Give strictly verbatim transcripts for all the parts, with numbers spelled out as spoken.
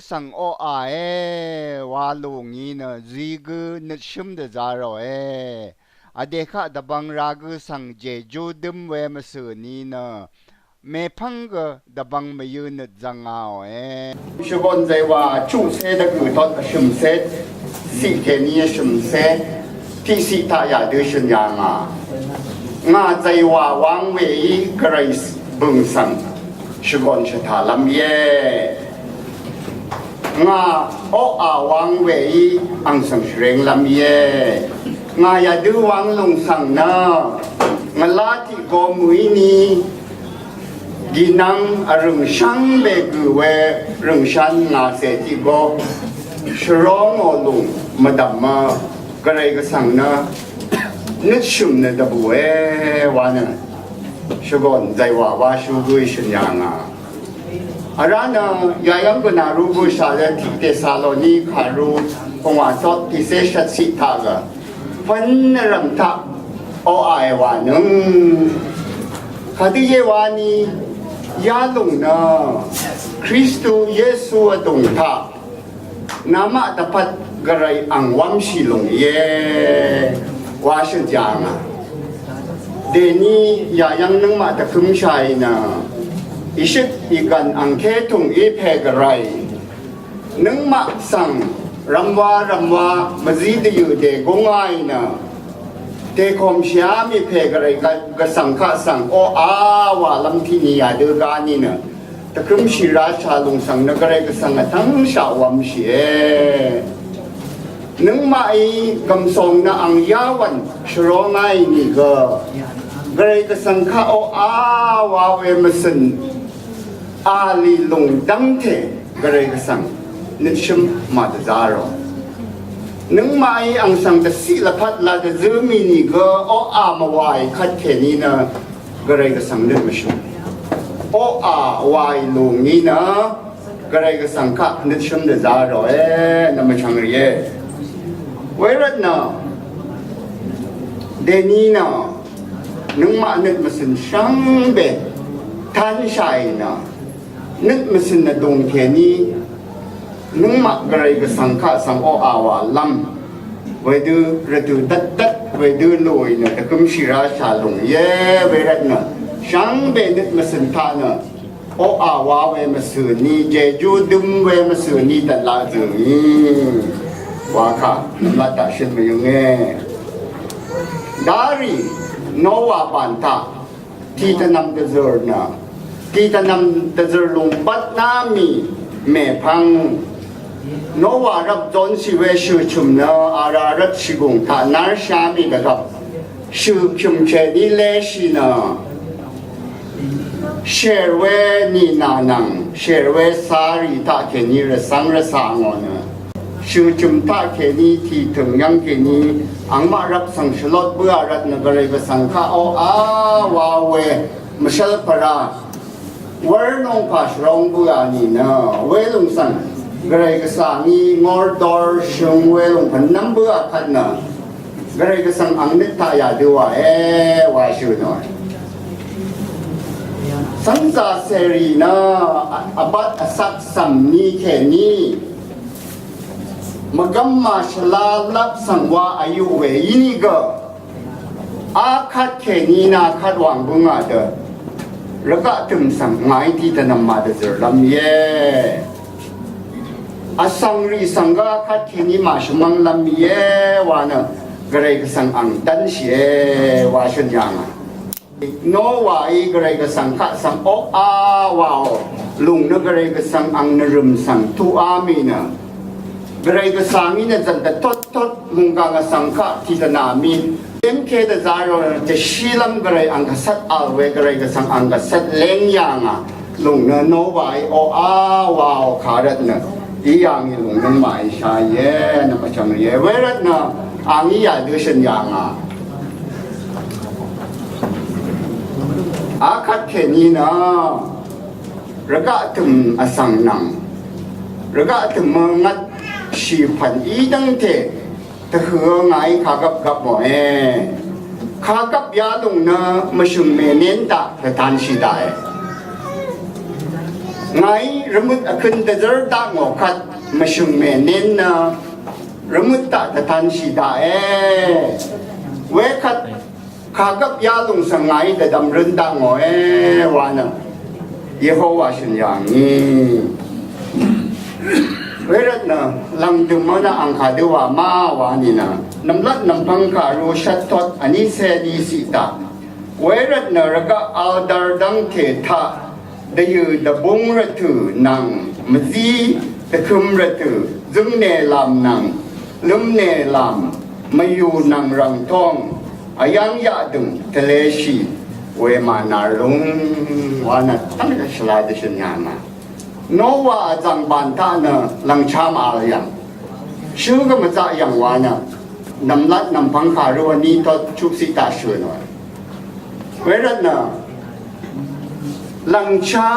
Svng oqà e wa lù ngí nø zí gø nøtshǿm dvzá ròe. Vdè kaq dvbvng ra gø svng jejú dǿm we mvsø̀ ni nø mèpv́ng gø dvbvng mvyø̄ nøt zvngāòe. Shvgòn zàywà chuqcé dvgø̀ tot vshø̀mcé ciq kèní vshø̀mcé tiqciq taq yà dø shø̀n yà ngà. Ngà zàywà wang wèí gvray bø̀ng svng shvgòn shvtàlv́m íe. Ngà oqà wang wèí ang svng shvrenglv́m íe. Ngà yàdø wang lùng svng nø ngvlá tiq go mø̀í ni gìnvng vrø̀ngshv́ng bègø̀ we rø̀ngshv́n ngà cè tiq go shvró ngò lùng mvdv̀mø gvray gvsvng nø nøtshø̀m nø dvbùe wa nø shvgòn zàywà wa shú gǿ shø̀n yà ngà. Vrá nø yayv́ng gvnàrú bøshà lv́n tiq Tesaloni kàrú pvngwà tot tiqcé shvtciq taq gø pv́n nvrv̀m taq oqà èwà nøng kadø íe wa ni yalùng nø Kristu Yesu vdùng taq namaq dvpvt gvray ang wv́mshì lùng íe wa shø̀n jà ngà. Dèní yayv́ng nøngmaq dvkǿmshàì nø ìshøt ìgv̀n angké tùng í pè gvray nøngmaq svng rvmwa rvmwa mvzí dvyø̀ dègúngàì nø dèkòmshìá mì pè gvray gvsvng kaq svng oqà wàlv́m tiq ni yàdø gá ni nø dvkǿmshì rashà lùng svng nø gvray gvsvng vtv́ngshaq wv̄mshìe. Nøngmaqí gv̀msòng nø ang yáwv̀n shvróngàì nìgø gvray gvsvng kaq oqà wa we mvcø̀n a lì lùng dv́ngte gvray gvsvng nøtshǿm màdvzá rò. Nøngmaqí ang svng dvciq lvpat la dvzǿ mì nìgø oqà mvwàì kvt kèní nø gvray gvsvng nøt mvshǿm. Oqà wàì lùng í nø gvray gvsvng kaq nøtshǿm dvzá ròe nø mvchvng rìe. Wervt nø dèní nø nøngmaq nøt mvcø̀n shvngbe tánshàì nø nøt mvcø̀n vdùng kèní nøngmaq gvray gvsvng kaq svng oqà wàlv́m wedø rvdø̀ dvtdvt wedø lùì nø dvkǿmshì rashà lùng íe. Wervt nø shvngbe nøt mvcø̀n taq nø oqà wa we mvsø̀ ni jejú døm we mvsø̀ ni dvt laq zø̀ngì wa kà nvmlat taq shøt mvyønge. Darì Nowa bàn taq tiq tvnvm dvzø̀r nø tiq tvnvm dvzø̀r lùng bvtná mì mèpvng Nowa rvp zonshì we shø̀chø̀m nø ara rvt shìgùng taq nárshá mì dvgvp shø̀chø̀m kèní léshì nø shèr we nìnà nvng shèr we carì taq kèní rvcv́ng rvcà ngò nø shø̀chø̀m taq kèní tìtø̀ng yv́ng kèní angmaq rvp svng shvlot bǿà rvt nø gvray gvsvng kaq oqà wa we mvshv́l pvrá wv́r nongpà shvrong bǿà nìnø welùng svng gvray gvsvng í ngordor shø̀ng welùng pv̀nnv́m bǿà kvt nø gvray gvsvng ang nøt taq yàdø wàe wa shø̀ nò. Cv́ngzà cèrì nø vbat vsat cv̀m ni kèní mvgvm màshvla lap svng wa vyuq we í nìgø akvt kèní nà kvt wàng bǿngà dø rvgaq tø̀m svng ngàí tiq tvnvm màdvzø̀rlv́m íe. Vsvng rì svng gø akvt kèní màshvmv́nglv́m íe wa nø gvray gvsvng ang dv́nshìe wa shø̀n yà ngà. Nowaí gvray gvsvng kaq svng oqà waò lùng nø gvray gvsvng ang nvrø̀m svng tuqá mì nø gvray gvsvng í nø zv̀n dvtottot mùnggàng vsvng kaq tiqdvnà mì lv́mké dvzá rò nø dvshílv́m gvray ang gvcvt vl we gvray gvsvng ang gvcvt léng yà ngà. Lùng nø Nowaí oqà waò kà rvt nø í yà ngì lùng nøngmaqí sháìe nø mvchvng rìe. Wervt nø angí yà dø shø̀n yà ngà. Akvt kèní nø rvgaq tø̀m vsvng nvng rvgaq tø̀m mvngvt shìpv̀n í dv́ngte tvhø̀ ngàí kagvp gvp mòe. Kagvp yalùng nø mvshø̀m mènén daq dvtanshì daqe. Ngàí rvmøt vkøn dvzv́r daq ngò kvt mvshø̀ng mènén nø rvmøt daq dvtanshì daqe. Wekvt kàgvp yalùng svng ngàí dvdvm røn daq ngòe wa nø Yehowa shø̀n yà ngì. Wervt nø lv̀ngdø̀m nø ang kàdø wà ma wa nìnø nv̀mlat nv̀mpvng kàru shvt tot vní cé ní ciq taq. Wervt nø rvgaq aldar dv́ngte taq dvyø̀ dvbúng rvtø̀ nvng mvzí dvkøm rvtø̀ zøngnelam nvng lømnelam mvyù nvng rv̀ngtóng vyv́ng yaqdø̀ng tvleshì we mànàr lúng wa nø tv́ng shvla dvshø̀n yà nà. Nowa vzv̀ng bàn taq nø lv̀ngchá màvl yv̀ng. Shǿ gø mvzaq yv̀ng wa nø nv̀mlat nv̀mpvng kàru vní tot chuqciq taq shø̀n wa. Wervt nø lv̀ngchá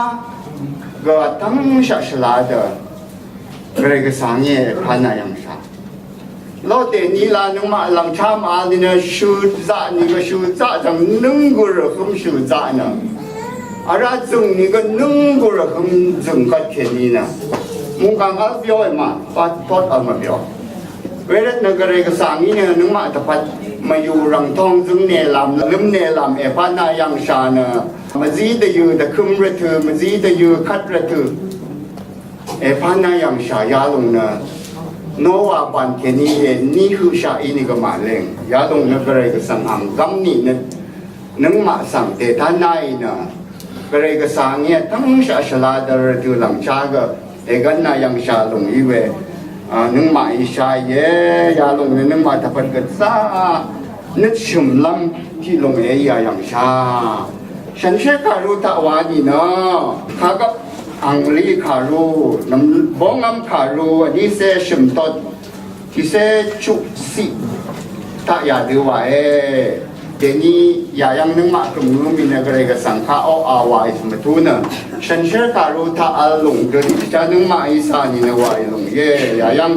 gø vtv́ngshaq shvla dø Gvray Gvsvng í èpv́n a yv̀ngshà. Lodèní la nøngmaq lv̀ngchá màvl nìnø shø̀zaq nìgø shø̀zaq dv̀ng nǿng gùr vhø̄m shø̀zaq nø. Vrá zø̀ng nìgø nǿng gùr vhø̄m zø̀ng kvt kèní nø. Mungkàng vl byo èmà, passport vl mvbyo. Wervt nø Gvray Gvsvng í nø nøngmaq dvpvt mvyù rv̀ngtóng zøngnelam, lømnelam èpv́n a yv̀ngshà nø. Mvzí dvyø̀ dvkøm rvtø̀, mvzí dvyø̀ kvt rvtø̀ èpv́n a yv̀ngshà yalùng nø Nowa bàn kèní èní høqshaq í nìgø màleng. Yalùng nø Gvray Gvsvng ang gv́m nì nø nøngmaq svng dètán náì nø Gvray Gvsvng í vtv́ngshaq shvla dvr rvtø̀ lv̀ngchá gø ègv́n a yv̀ngshà lùng í we. A, nøngmaq í shàìe, yalùng nø nøngmaq dvpvt gvzá nøt shø̀mlv́m tiq lùng èí a yv̀ngshà. Shànshér kàru taq wa nìnø kàgvp angli kàru, nv̀m bóngv́m kàru vní cé shø̀m tot tiqcé chuqciq taq yadø wàe. Dèní yayv́ng nøngmaq kø̀m ngø mì nø Gvray Gvsvng kaq oqà wàì mvtú nø shànshér kàru taq vl lùng dø tiqchá nøngmaq í cà nìnø wàì lùng íe. Yayv́ng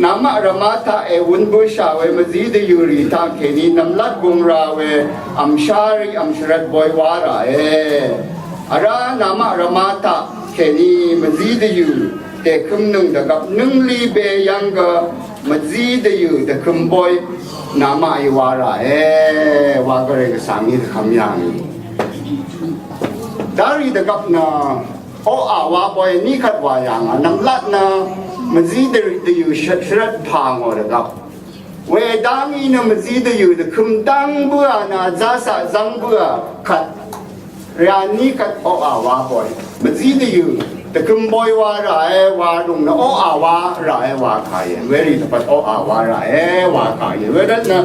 namaq rvmá taq èwún bǿshà we mvzí dvyø̀ rì taq kèní nv̀mlat gung ra we vmshá rì vmshvrvt boy wá ràe. Vrá namaq rvmá taq kèní mvzí dvyø̀ dèkømnøng dvgvp nǿngli be yv́ng gø mvzí dvyø̀ dvkøm boy namaqí wá ràe wa Gvray Gvsvng í dvkvm yà ngì. Darì dvgvp nø oqà wa boy ní kvt wà yà ngà nv̀mlat nø mvzí dvyø̀ shvt shvrvt pà ngò dvgvp. Wedv́ng í nø mvzí dvyø̀ dvkøm dv́ng bǿà nø zásaq zv́ng bǿà kvt. Rvní kvt oqà wa boy. Mvzí dvyø̀ dvkøm boy wa ràe wa lùng nø oqà wa ràe wa kàìe. Werì dvpvt oqà wa ràe wa kàìe. Wervt nø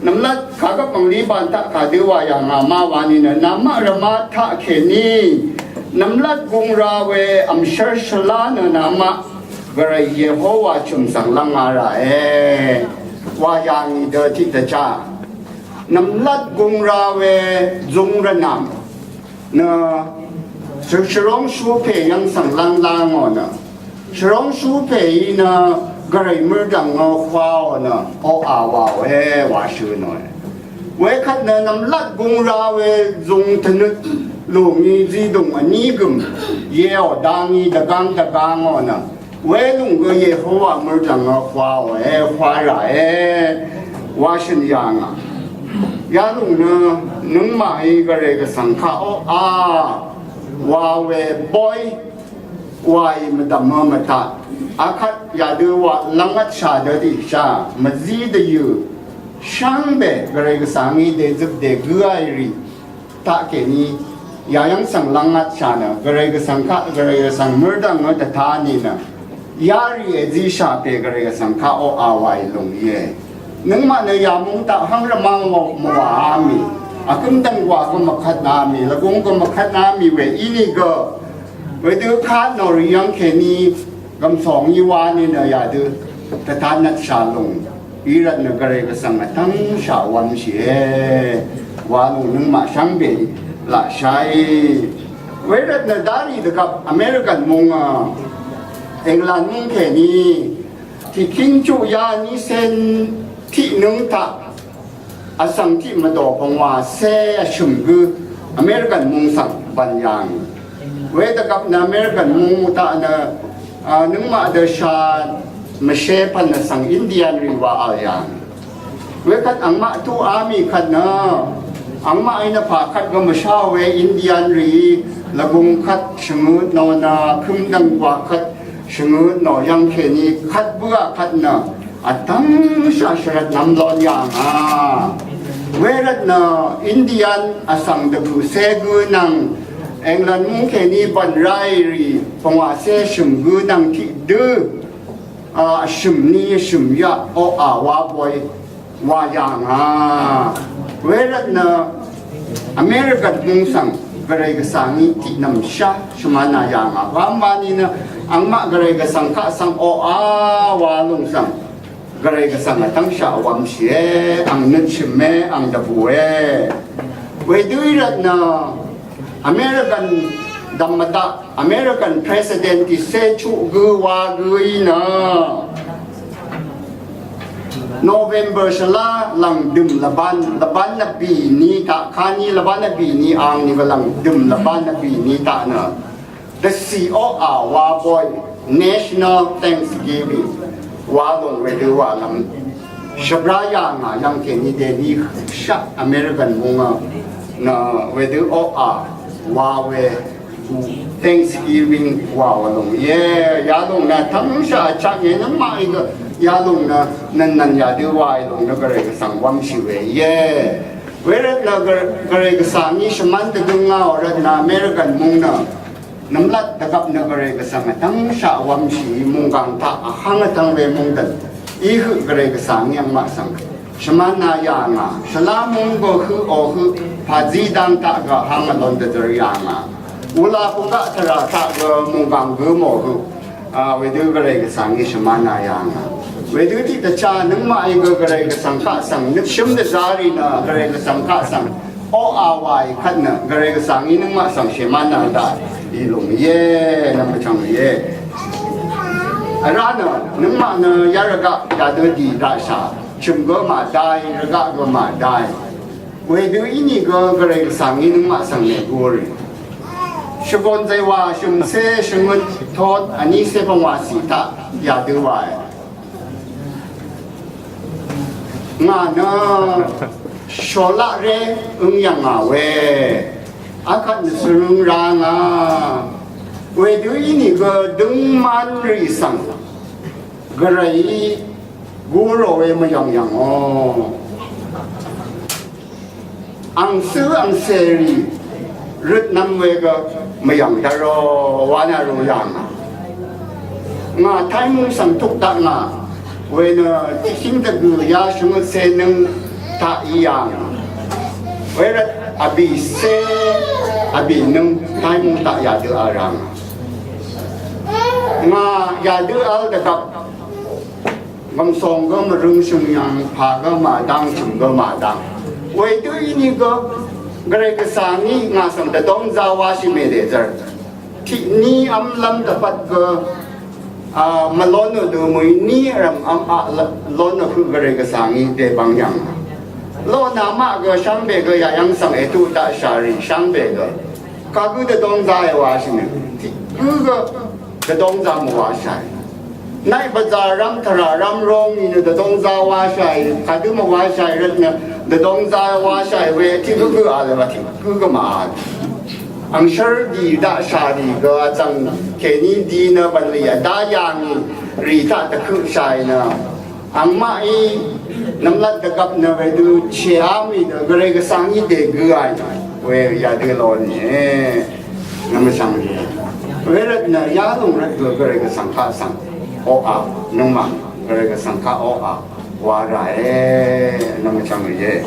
nv̀mlat kàgvp angli bàn taq kàdø wà yà ngà ma wa nìnø namaq rvmá taq kèní nv̀mlat gung ra we vmshvr shvlá nø namaq Gvray Yehowa chø̀m svng lv́ng a ràe wa yà ngì dø tiq dvchá. Nv̀mlat gung ra we zung rvnv̀m nø shvrongshu pè yv́ng svng lv́ng lá ngò nø shvrongshu pè í nø Gvray mørdv̀ng ngò hwaò nø oqà wàòe wa shø̀ nòe. Wekvt nø nv̀mlat gung ra we zung tvnøt lùng í zídùng vní gø̀m yeò dá ngí dvgáng dvgáng ò nø welùng gø Yehowa mørdv̀ng gø hwaò e hwa rà e wa shø̀n yà ngà. Yalùng nø nøngmaqí Gvray Gvsvng kaq oqà wa we boy wàì mvdv̀mø mvtaq akvt yadø wa lv́ngvtshà dø tiqshà mvzí dvyø̀ shvngbe Gvray Gvsvng í dèzøp dègǿ aì rì taq kèní yayv́ng svng lv́ngvtshà nø Gvray Gvsvng kaq Gvray Gvsvng mørdv̀ngø dvtá nìnø yarì èzíshà pè Gvray Gvsvng kaq oqà wàì lùng íe. Nøngmaq nø yamung taq hv́ng rvmv́ng mvwàá mì vkǿm dv̀ngwà gø mvkvtna mì lvgung gø mvkvtna mì we ínìgø wedø kaq nò rì yv́ng kèní gv̀msòng í wá nìnø yadø dvtá nvtshà lùng í rvt nø Gvray Gvsvng vtv́ngshà wv̄mshìe wa lùng nøngmaq shvngbe laqshaí. Wervt nø darì dvgvp American mung a England mung kèní tiqkíng chuq yá ní cén tiq nǿng taq vsvng tiq mvdò pvngwà cé vshø̀m gǿ American mung svng bv̀n yà ngì. Wedvgvp nø American mung taq nø, a, nøngmaq dø sha mvshe pvn nø svng Indian rì wa vl yàng. Wekvt angmaq tuq army kvt nø, angmaq í nø pà kvt gø mvsha we Indian rì, lvgung kvt shvngøt nò nø, kømdvng gwa kvt shvngøt nò yv̀ng kèní kvt bǿà kvt nø, vtv́ngshà shvrvt nvm lon yàngà. Wervt nø Indian vsvng dvgø̀ cé gø nvng England mung kèní bv̀n ráì rì pvngwà cé shø̀m gø nvng tiqdø, a, shø̀m ní shø̀m yaq oqà wa boy wa yàngà. Wervt nø American mung svng Gvray Gvsvng í tiqnvm shá shvmvnà yàngà. Wamwani nø angmaq Gvray Gvsvng kaq svng oqà wa lung svng Gvray Gvsvng vtv́ngshaq wvmshìe, ang nøtshø̀me, ang dvbùe. Wedø í rvt nø American dv̀m mvdaq American President í cé chuq gø wa gø í nø November shvlá lv̀ngdø̀m lvbán, lvbán vbì ní taq, kání lvbán vbì ní ang ní vlv̀ngdø̀m lvbán vbì ní taq nø dvcì oqà wa boy National Thanksgiving wa lung wedø wa lv́m shvbrá yàngà yv̀ng kèní dèní shaq American mungà nø wedø oqà wa we Thanksgiving wa wa lung íe. Yalung nø tv́ngshà chaq íe nøngmaq í gø yalung nø nvnnvn yadø wa í lung nø Gvray Gvsvng wv́mshì we íe. Wervt nø Gvray Gvsvng í shvmv́n dvgøngà ò rvt nø American mung nø nvmlat dvgvp nø Gvray Gvsvng vtv́ngshaq wv́mshì munggang taq vháng vtv́ng we mungdvn í høq Gvray Gvsvng í angmaq svng shvmvnà yàngà. Shvlá mung gø høq ò høq pàzí dang taq gø vháng vlon dvdvr yàngà. Wula pungaq tvrà taq gø munggang gø mò høq, a, wedø Gvray Gvsvng í shvmvnà yàngà. Wedø tiqdvchá nøngmaq í gø Gvray Gvsvng kaq svng nøpshø̀m dvzá rì nø Gvray Gvsvng kaq svng oqà wa í kvt nø Gvray Gvsvng í nøngmaq svng shèmán nø daq í lung íe, nvm vchvng íe. Vrá nø nøngmaq nø yarvgaq yadø dì daqshà chø̀m gø màdai, rvgaq gø màdai. Wedø ínìgø Gvray Gvsvng í nøngmaq svng nègurì. Shvgon zaywa shø̀mcé shvngøt tot vnícé pvngwàcì taq yadø wae. Ngà nø shòlaq ré øng yv̀ngà we. Akvt nø svrøng rá ngà. Wedø ínìgø døngman rì svng Gvray gurò we mvyv̀ng yv̀ngò. Angcǿ angcèrì røtnvm we gø mvyv̀ng dvro wa nà ru yàngà. Ngà Taimung svng tuk daq ngà we nø tiqcíng dvgø̀ ya shvngøt cé nøng taq í yàngà. Wervt vbìcé vbì nøng Taimung taq yadø vl ràngà. Ngà yadø vl dvgvp Gv̀msòng gø mvrøng shø̀ng yv̀ng pà gø màdvng chø̀m gø màdvng. Wedø ínìgø Gvray Gvsvng í ngà svng dvdóng zá wáshì mèdèzvr. Tiq ní v́mlv́m dvpvt gø, a, mvlónò dø mø̀í ní vrv̀m v́m aq lónò høq Gvray Gvsvng í dèbvng yv̀ng. Lónà maq gø shvngbe gø yayv́ng svng ètuq daqshà rì shvngbe gø. Kagǿ dvdóng zá èwáshì nø. Tiq gǿ gø dvdóng zá mvwáshàì. Naiq bvzà rv́m tvrà rv́m róng í nø dvdóng zá wáshàì, kadø mvwáshàì rvt nø dvdóng zá wáshàì we tiq gǿ gǿ a lv́m tiq gǿ gǿ màà. Angshv́r dì daqshà rì gø vtvng kèní di nø bv̀nlì vdá yà ngì rì taq dvkøqshàì nø. Angmaqí nvmlat dvgvp nø wedø chèá mì dø Gvray Gvsvng í dègø a we yadø lon íe. Nvmvchvng íe. Wervt nø yalung rvt gø Gvray Gvsvng kaq svng oqà nøngmaq Gvray Gvsvng kaq oqà wa ràe. Nvmvchvng íe.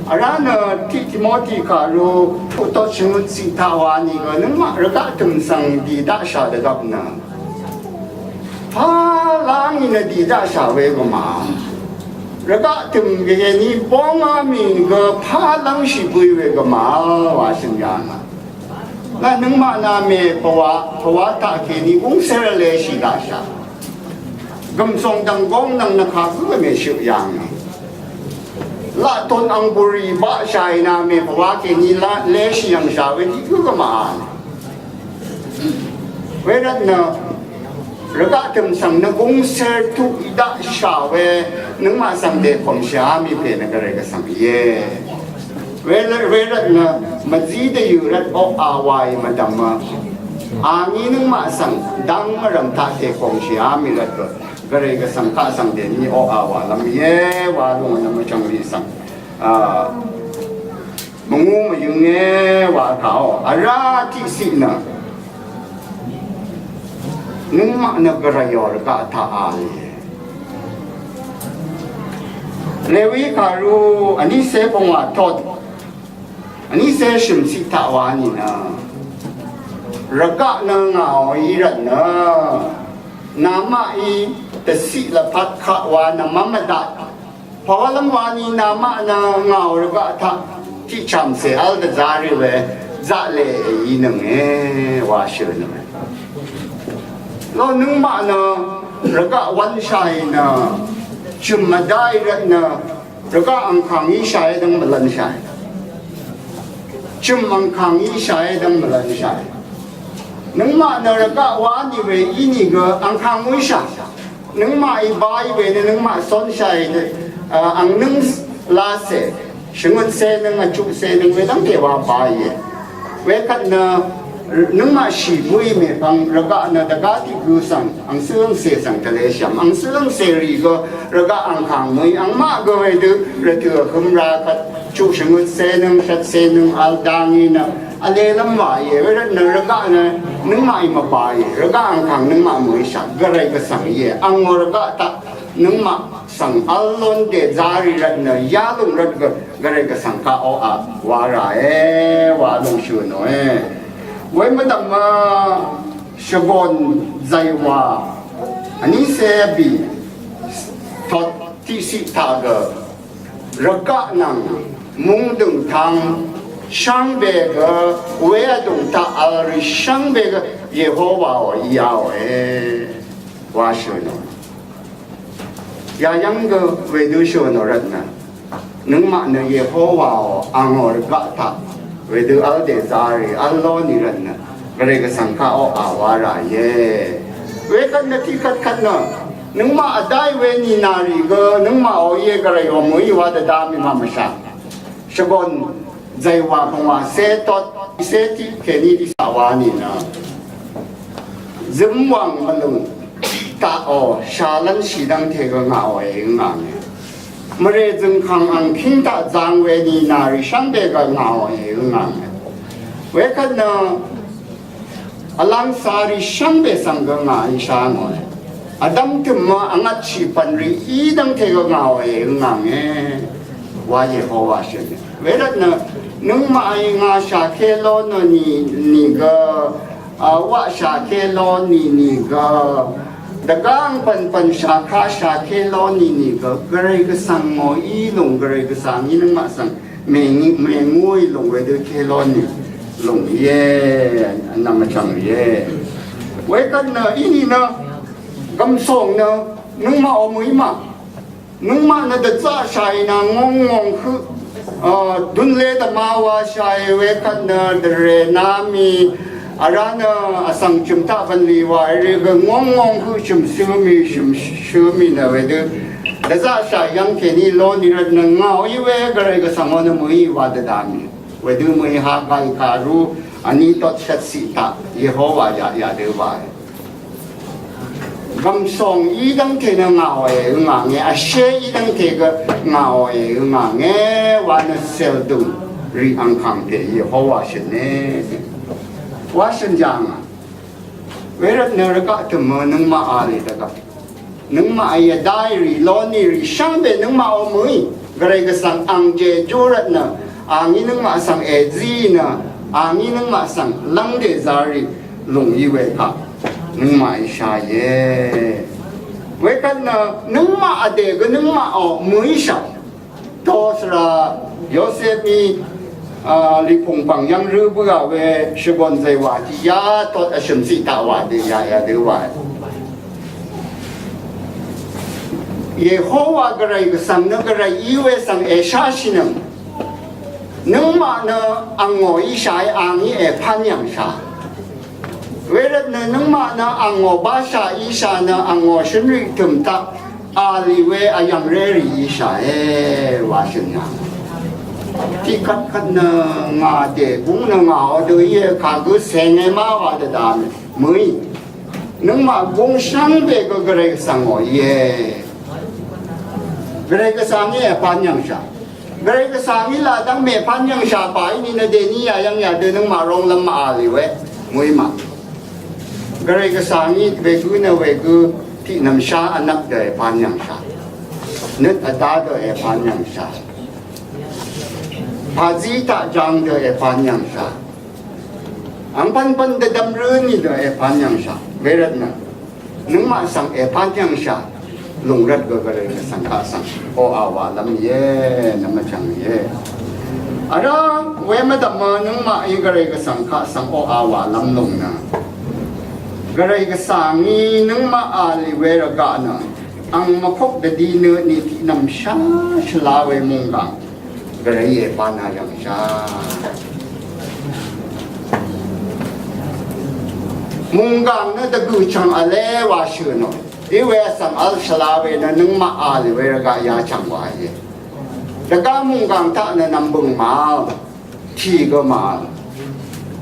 Vrá nø tiq Timoti kaq ru puqtot shvngøt ciq taq wa nìgø nøngmaq rvgaq tø̀m svng dì daqshà dvgvp nø Pà lv́ng í nø dì daqshà we gø mà. Rvgaq tø̀m gvgvni bóngá mì gø pà lv́ngshì bø̀í we gø mà wa shø̀n yà ngà. Laq nøngmaq nà mè pvwà, pvwà taq kèní gúng cér vleshì daqshà. Gv̀msòng dv̀ng góng nvng nvkà gǿ gø mè shøq yà ngà. Laq tòn ang bùrì baqshàì nà mè pvwà kèní laq leshì yv̀ngshà we tiq gǿ gø mà. Wervt nø rvgaq tø̀m svng nø gungser tuq í daqshà we nøngmaq svng dèkòmshìá mì pè nø Gvray Gvsvng íe. Wervt, wervt nø mvzí dvyø̀ rvt oqà wàì mvdv̀mø. Angí nøngmaq svng dv́ng mvrv̀m taq dèkòmshìá mì rvt gø Gvray Gvsvng kaq svng dèní oqà wàlv́m íe wa lúng nø mvchv̀ngrì svng. A, mvngú mvyǿnge wa kàó. Vrá tiqsiq nø nøngmaq nø Gvrayò rvgaq taq a lì. Lewi kàru vnícé pvngwà tot. Vnícé shø̀mciq taq wa nìnø. Rvgaq nø ngàò í rvtnø. Namaqí dvciq lvpat kaq wa nø mvmvdat. Pàwálv́m wani namaq nø ngàò rvgaq taq tiqchàmcè v́l dvzá rì we zaqlè èínønge wa shø̀nønge. Lo nøngmaq nø rvgaq wv́nshàì nø chø̀m mvdáì rvtnø rvgaq angkàng íshàì dv́ng mvlv́nshàì. Chø̀m angkàng íshàì dv́ng mvlv́nshàì. Nøngmaq nø rvgaq wá nìwe ínìgø angkàng íshà. Nøngmaq í bá í we nø nøngmaq cónshàì nø, a, ang nøng lacè. Shvngøt cé nøng, vchuq cé nøng we dv́ngte wa bá íe. Wekvt nø nøngmaq shì bǿì mèpvng rvgaq nø dvgá tiq gø svng ang cǿngcè svng tvleshv̀m ang cǿngcè rì gø rvgaq angkàng mø̀í angmaq gø wedø rvtø̀ vhø̄m ra kvt chuq shvngøt cé nøng shvt cé nøng vl dang í nø vlelv́m wa íe. Wervt nø rvgaq nø nøngmaq í mvbà íe. Rvgaq angkàng nøngmaq mø̀í shaq Gvray Gvsvng íe. Angò rvgaq taq nøngmaq svng vl lón dèzá rì rvt nø yalùng rvt gø Gvray Gvsvng kaq oqà wa ràe wa lúng shø̀nòe. Wemvdv̀m shvgòn zàywà vnícé vbì tot tiqciq taq gø rvgaq nvng mungdø̀ng tang shvngbe gø we vdùng taq vl rì shvngbe gø Yehowaò íáòe wa shø̀nò. Yayv́ng gø wedø shø̀nò rvtnø nøngmaq nø Yehowaò angò rvgaq taq wedø vl dèzarì vl lónì rvtnø Gvray Gvsvng kaq oqà wa ràìe. Wekvt nø tiqkvt kvt nø nøngmaq vdáì we nìnàrì gø nøngmaqò íe Gvrayò mø̀í wa dvdá mì mvmvshà. Shvgòn zàywà pvngwà cé tot cé tiq kèní dvcà wa nìnø zømwàng mvlùng taqò shàlv́nshì dv́ngte gø ngàòe ǿngàngì. Mvrè zø̀ngkàng angkíng taq zang we nìnàrì shvngbe gø ngàòe ǿngàngì. Wekvt nø vlv́ngsarì shvngbe svng gø ngàí shá ngòe. Vdv́m tø̀mø vngvtshì pv̀nrì í dv́ngte gø ngàòe ǿngàngì wa Yehowa shø̀n. Wervtnø nøngmaqí ngà shàké lónò nì nìgø, a, waq shàké lónì nìgø, dvgáng pv̀npv̀n shàká shàké lónì nìgø Gvray Gvsvng mò í lùng Gvray Gvsvng í nøngmaq svng mèngí mèngúí lùng wedø ké lónì lùng íe. Nvmvchv̀ng íe. Wekvt nø í nìnø gv̀msòng nø nøngmaqò mø̀í mà. Nøngmaq nø dvzaqshàì nà ngong ngong høq, a, dunle dvma washàì wekvt nø dvrè nami vrá nø vsvng chø̀m taq bv̀nlì wà rì gø ngong ngong høq shø̀m shø̄mì shø̀m shø̄mì nø wedø dvzaqshà yv́ng kèní lónì rvtnø ngàò í we Gvray Gvsvng ò nø mø̀í wa dvdvmì. Wedø mø̀í Hagai kàrú vní tot shvt ciq taq Yehowa yaq yadø wa. Gv̀msòng í dv́ngte nø ngàòe ǿngànge, vshé í dv́ngte gø ngàòe ǿngànge wa nø cèldùng rì angkàng pè Yehowa shø̀ne. Wa shø̀n jàngà. Wervtnø rvgaq tø̀mø nøngmaq a lì dvgvp. Nøngmaqí vdáì rì lónì rì shvngbe nøngmaqò mø̀í Gvray Gvsvng ang jejú rvtnø angí nøngmaq svng èzí nø angí nøngmaq svng lv́ng dèzarì lùng í we kaq nøngmaqí shàìe. Wekvt nø nøngmaq vdè gø nøngmaqò mø̀í shà. Tosvra Yosepí, a, lipùng pv̀ng yv́ng rǿ bǿà we shvgòn zèywà tiq yá tot vshø̀m ciq taq wà dø yà yà dø wà. Yehowa Gvray Gvsvng nø Gvray í we svng èsháshìnøng. Nøngmaq nø angò íshàí angí èpán yv̀ngshà. Wervt nø nøngmaq nø angò bashà íshà nø angò shønrì tø̀m taq a lì we ayv̀ngré rì íshàe wa shø̀n yà. Tiqkvt kvt nø ngà dè gúng nø ngà o dø íe kagø senge ma wa dvdvm mø̀í. Nøngmaq gúng shvngbe gø Gvray Gvsvng o íe. Gvray Gvsvng í èpán yv̀ngshà. Gvray Gvsvng í laq dv́ng mèpán yv̀ngshà pà í ni nø dèní yà yv̀ng yà dø nøngmaq ronglv́m mv-a lì we. Mø̀í ma. Gvray Gvsvng í wegø nø wegø tiq nvmshá vnvp dø èpán yv̀ngshà. Nøt vdá dø èpán yv̀ngshà. Pàzí taq jang dø èpán yv̀ngshà. Angpvnpvn dvdvm rø̄ ni dø èpán yv̀ngshà. Wervt nø nøngmaq svng èpán yv̀ngshà. Lùng rvt gø Gvray Gvsvng kaq svng oqà wàlv́m íe, nvmvchv̀ng íe. Vrá we mvdv̀m nøngmaq í Gvray Gvsvng kaq svng oqà wàlv́m lùng nø Gvray Gvsvng í nøngmaq a lì we rvgaq nø ang mvkok dvdi nø ni tiq nvmshá shvla we mùnggàng Gvray èpán a yv̀ngshà. Mùnggàng nø dvgø̀ chv̀ng vle wa shø̀n ò. Í we vsvng vl shvla we nø nøngmaq a lì we rvgaq yachv̀ng wa íe. Dvgá mùnggàng taq nø nv̀mbø̀ng màvl. Tì gø màvl.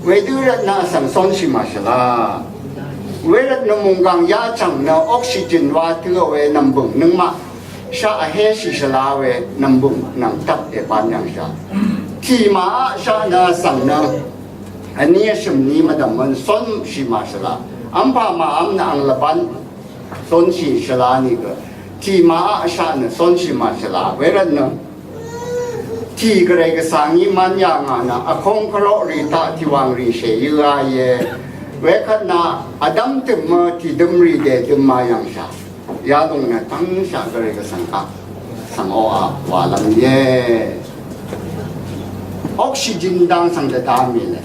Wedø rvt nø vsvng cónshì màshvla. Wervt nø mùnggàng yachv̀ng nø oxygen wa tø̄ we nv̀mbø̀ng nøngmaq shaq vhéshì shvla we nv̀mbø̀ng nv̀ng tvp èpán yv̀ngshà. Tì màaq shaq nø vsvng nø vní vshø̀m ni mvdv̀m mvn cónshì màshvla. Vmpà màvm nø ang lvbán cónshì shvla nìgø. Tì màaq shaq nø cónshì màshvla. Wervt nø tì Gvray Gvsvng í mvn yà ngà nø vkong kvrok rì taq tìwàng rì shèyø a íe. Wekvt nø vdv́m tø̀m mø tìdøm rì dèdøm ma yv̀ngshà. Yalòng nø tv́ngshaq Gvray Gvsvng kaq svng oqà wàlv́m íe. Oxygen dang svng dvdvm íe le.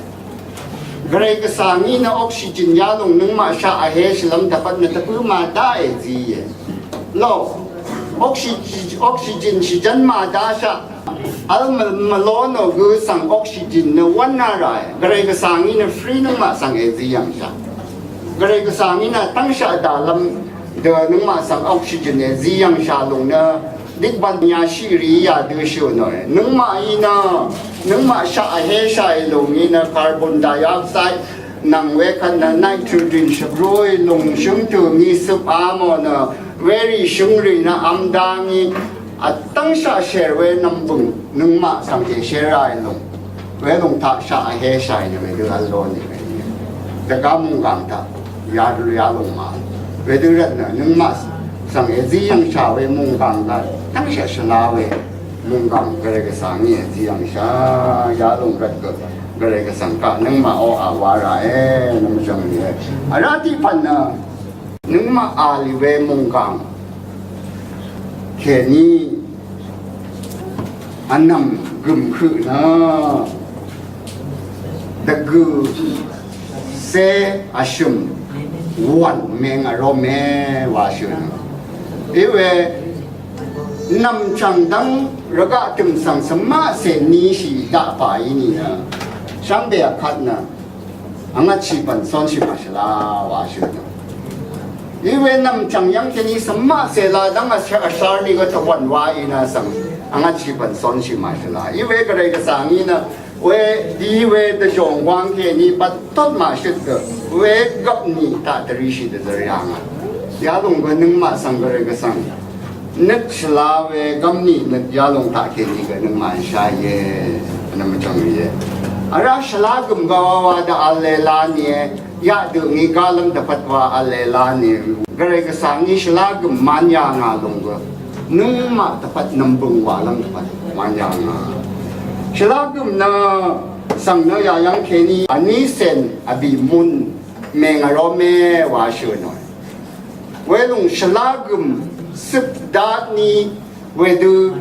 Gvray Gvsvng í nø oxygen yalòng nøngmaq shaq vhé shvlv́m dvpvt nø dvbǿ màdá èzí íe. Lo, oxygen, oxygen shvjv́n màdá shaq vl mvló nò gø svng oxygen nø wv́n a ràe. Gvray Gvsvng í nø free nøngmaq svng èzí yv̀ngshà. Gvray Gvsvng í nø tv́ngshaq dàlv́m dø nøngmaq svng oxygen èzí yv̀ngshà lùng nø Dikban yashì rì yadø shø̀ nòe. Nøngmaq í nø, nøngmaq shaq vhé shaq í lùng í nø carbon dioxide nvng wekvt nø nitrogen shvbrú í lùng shø̀ng tø̀ ngí cøp a mò nø werì shø̀ng rì nø vm dang í vtv́ng shaq shèr we nv̀mbø̀ng nøngmaq svng èshér ra í lùng. Welòng taq shaq vhé shaq í nø wedø vl lò nì we. Dvgá mùnggàng taq yadø yalòng ma. Wedø rvt nø nøngmaq svng èzí yv̀ngshà we mùnggàng taq tv́ngshaq shvla we mùnggàng Gvray Gvsvng í èzí yv̀ngshà yalòng rvt gø Gvray Gvsvng kaq nøngmaq oqà wa ràe nvmvjv̀ng rìe. Vrá tiq pv̀n nø nøngmaq a lì we mùnggàng kèní vnv̀m gø̀m høq nø dvgø̀ cé vshø̀m wv̀n mèng vró mè wa shø̀n. Íwe nv̀m chv̀ng dv́ng rvgaq tø̀m svng svmaqcè nishì daqpà í nìnø shvngbe vkvt nø Angvtshì pv̀n cónshì màshvla wa shø̀n nø. Iwe nv̀mchv̀ng yv́ng kèní svmaqcè la dv́ng vshar, vshar ni gø tvwv̀n wa í nø svng. Angvtshì pv̀n cónshì màshvla. Iwe Gvray Gvsvng í nø. We di we dvjòng wang kèní bvt tot màshøt gø. We gvp ni taq dvrishì dvzvr yà ngà. Yalòng gø nøngmaq svng Gvray Gvsvng. Nøt shvla we gvmni nøt yalòng taq kèní gø nøngmaq shá íe. Nø mvchvng íe. Vrá shvla gøm gvwa wa dø vl lé lá nìe. Yaq dø ngí galv́m dvpvt wa vl lé lá nìe. Gvray Gvsvng í shvla gøm man yà ngà lòng gø. Nøngmaq dvpvt nv̀mbø̀ng wa lv́m dvpvt man yà ngà. Shvla gøm nø svng nø yà yv́ng kèní vní cèn vbì mun mèng vró mè wa shø̀ nòe. Welòng shvlá gø̀m cøp dá ní wedø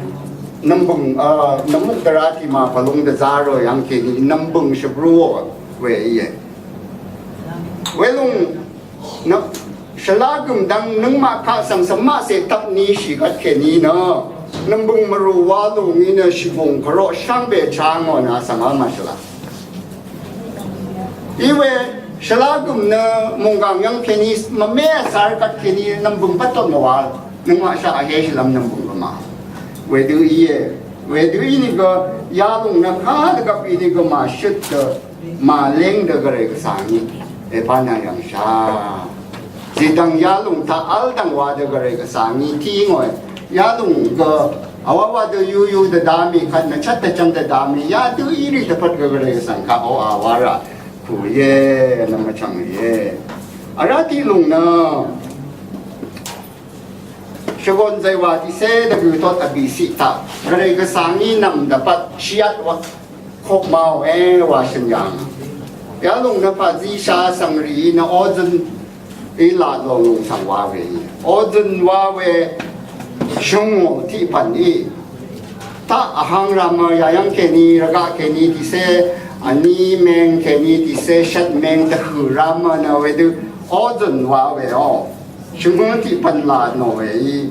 nv̀mbø̀ng, a, nv̀muk dvrá tiq màpvlung dvzá rò yv́ng kèní nv̀mbø̀ng shvbrúò we íe. Welòng nv-, shvlá gø̀m dvng nøngmaq kaq svng svmaqcè tvp ní shìgvt kèní nø nv̀mbø̀ng mvrù wa lù ngí nø shìbùng kvró shvngbe chá ngò nø svng vl màshvlá. Iwe Shvlá gø̀m nø mònggàng yv́ng kèní mvmé vsar kvt kèní nv̀mbø̀ng pvt tot mvwal. Nøngmaq shaq vhé shvlv́m nv̀mbø̀ng gø ma. Wedø íe. Wedø ínìgø yalùng nø kadvgvp ínìgø màshøt dø màléng dø Gvray Gvsvng í. Èpv́n nø yv̀ngshà. Zìdv̀ng yalùng taq v́l dv̀ng wa dø Gvray Gvsvng í tiq ngòe. Yalùng gø vwavwa dø yuyu dvdvm í kvt nø chvt dvchvng dvdvm í. Yadø írì dvpvt gø Gvray Gvsvng kaq oqà wa rà. Kù íe, nvmvchv̀ng íe. Vrá tiq lùng nø shvgon zaywa tiqsé dvgø̀ tot vbìciq taq Gvray Gvsvng í nv̀m dvpvt shìat wa kopmaòe wa shø̀n yàng. Yalùng nø pàzí shà svngrì nø ozøn í laq lònglùng svng wa we í. Ozøn wa we shvngò tiq pv̀n í. Taq vhang rvmø yayv́ng kèní rvgaq kèní tiqsé vní meng kèní tiqsé shvt meng dvhø̀ rvmø nø wedø ozøn wa we o. Shvngø tiq pv̀n laq nò we í.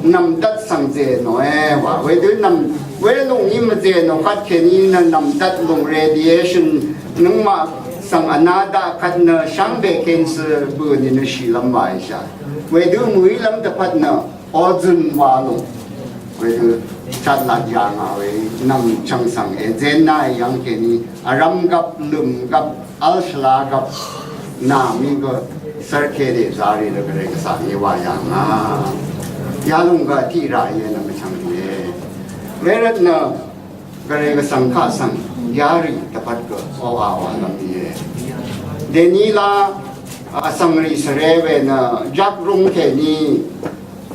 Nv̀mdvt svng zè nòe wa wedø nv̀m welùng í mvzè nò kvt kèní nø nv̀mdvt lùng radiation nøngmaq svng vna daq kvt nø shvngbe cancer bø̀ nìnø shìlv́m wa íshà. Wedø mø̀ílv́m dvpvt nø ozøn wa lùng. Wedø chatlat yà ngà we nv̀m chvng svng èzén nà yv́ng kèní vrvm gvp lø̀m gvp v́l shvla gvp nà mí gø svrke dèzarì dø Gvray Gvsvng í wa yà ngà. Yalùng gø tiq rà íe nv̀m chvng íe. Wervt nø Gvray Gvsvng kaq svng yarì dvpvt gø oqà wa lv́m íe. Dèní la vsvngrì svre we nø jak rung kèní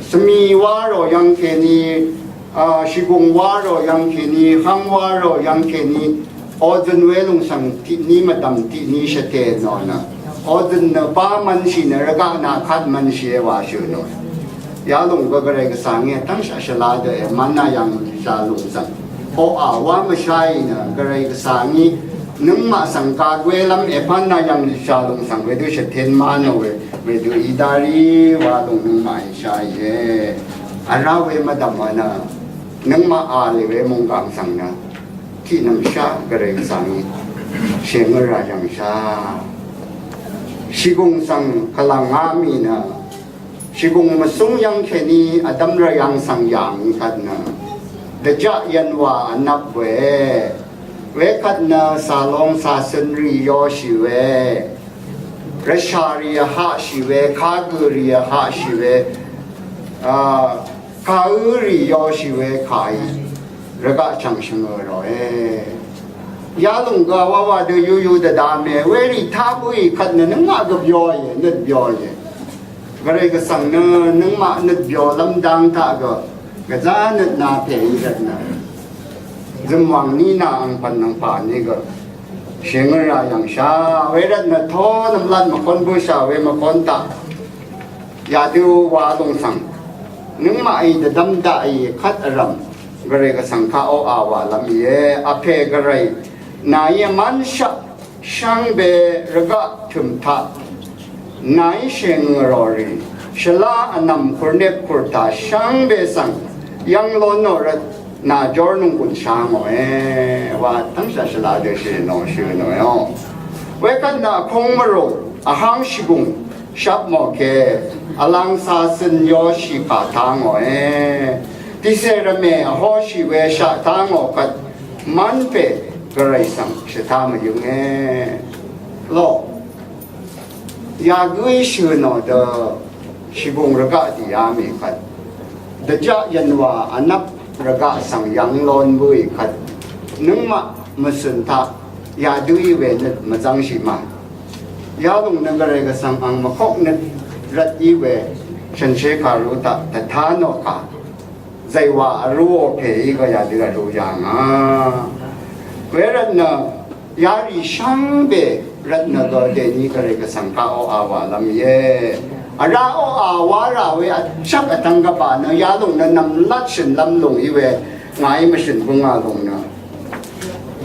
svmi wa rò yv́ng kèní, a, shìgùng wa rò yv́ng kèní, hv́ng wa rò yv́ng kèní, ozøn welùng svng tiqní mvdv̀m tiqní shvtè nò nø. Ozøn nø ba mvnshì nø rvgaq nà kvt mvnshìe wa shø̀ nò. Yalùng gø Gvray Gvsvng í tv́ngshaq shvla dø èmv́n nà yv̀ngshà lùng svng. Oqà wa mvshaì nø Gvray Gvsvng í nøngmaq svng kagwelv́m èpv́n nà yv̀ngshà lùng svng wedø shvtén má nò we, wedø í darì wa lùng nøngmaq í shàìe. Vrá we mvdv̀m wa nø nøngmaq a lè we mònggàng svng nø tiq nv̀mshá Gvray Gvsvng í shèngø rà yv̀ngshà. Shìgùng svng kvlv̀ngá mì nø shìgùng mvsúng yv́ng kèní vdv́m rvyv̄ng svng yà ngí kvt nø dvjaq yv̀nwà vnvp we. Wekvt nø càlong càcøn rì yoshì we. Rvshà rì vhaqshì we, kagø̀ rì vhaqshì we. A, kàø rì yoshì we kàí. Rvgaq chv̀ng shvngø̀ ròe. Yalùng gø wawa dø yuyu dvdvme. Werì taq bǿì kvt nø nøngmaq gø byoìe, nøt byoìe. Gvray Gvsvng nø nøngmaq nøt byolv́m dang taq gø gvzá nøt na pè í rvt nø zømwàng ní nà angpv̀n angpà ní gø shèngø rà yv̀ngshà we rvt nø to nvmlat mvkon bǿshà we mvkon taq yadø wa lùng svng nøngmaqí dvdvm daqì kvt vrv̀m Gvray Gvsvng kaq oqà wàlv́m íe. Vpè Gvray nàí vmv́nshaq shvngbe rvgaq tø̀m taq nàí shèngø rò rì shvlá vnv̀m kurnep kurtà shvngbe svng yv́ng lónò rvt nà jórnònggùn shá ngòe wa tv́ngshà shvla dø shø̀ nò shø̀ nòe o. Wekvt nà vkong mvrò vháng shvgùng shvp mòke vlang cà cøn yoshì kà tá ngòe. Tiqcè rvmè vhoshì we shaq tá ngò kvt mv́n pè Gvray svng shvtá mvyǿnge. Lo. Yagǿí shø̀ nò dø shìgùng rvgaq dìá mì kvt. Dvjaq yv̀nwà vnvp rvgaq svng yv́ng lon bǿì kvt. Nøngmaq mvcø̀n taq yadø í we nøt mvzv́ngshì ma. Yalùng nø Gvray Gvsvng ang mvkok nøt rvt í we shànshér kàru taq dvtá nò kà. Zàywà vrúò pè í gø yadø vrú yà ngà. Wervt nø yarì shvngbe rvt nø gø dèní Gvray Gvsvng kaq oqà wàlv́m íe. Vrá oqà wá rà we vchvk vtvng gvbà nø yalùng nø nv̀mlat shø̀nlv́m lùng í we ngàí mvshø̀n bǿngà lùng nø.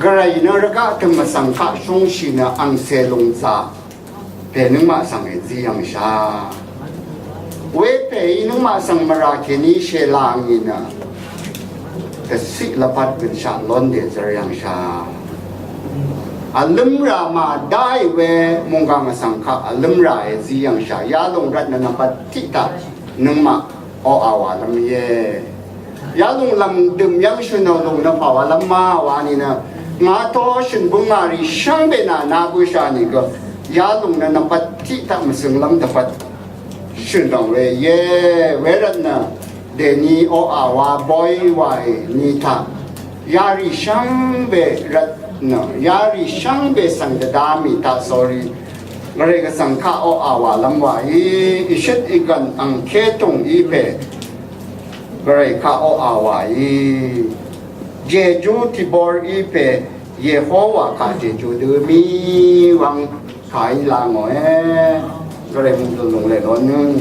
Gvray nø rvgaq tø̀m vsvng kaq shúngshì nø angcè lùng zà. Pè nøngmaq svng èzí yv̀ngshà. Wepè í nøngmaq svng mvrà kèní shèlà ngì nø. Dvciq lvpat gønshaq lón dèzvr yv̀ngshà. Vlǿmrà màdáì we mònggàng vsvng kaq vlǿmrà èzí yv̀ngshà yalùng rvtnø nvmbat tiq taq nøngmaq oqà wàlv́m íe. Yalùng lv̀ngdø̀m yv́ng shø̀nò lùng nø pà wàlv́m má wa nìnø ngà tó shø̀n bǿngà rì shvngbe nà nà bǿshà nìgø yalùng nø nvmbat tiq taq mvsønglv́m dvpvt shø̀n dòng we íe. Wervtnø dèni oqà wa boy wàì ni taq yarì shvngbe rvtnø yarì shvngbe svng dvda mì taq sórí Gvray Gvsvng kaq oqà wàlv́m wàí ìshøt ìgv̀n angké tùng í pè Gvray kaq oqà wàí Jejú Tibor í pè Yehowa kaq Jejú dø mì wvng kàí la ngòe. Gvray mungdø lùngle lónøng.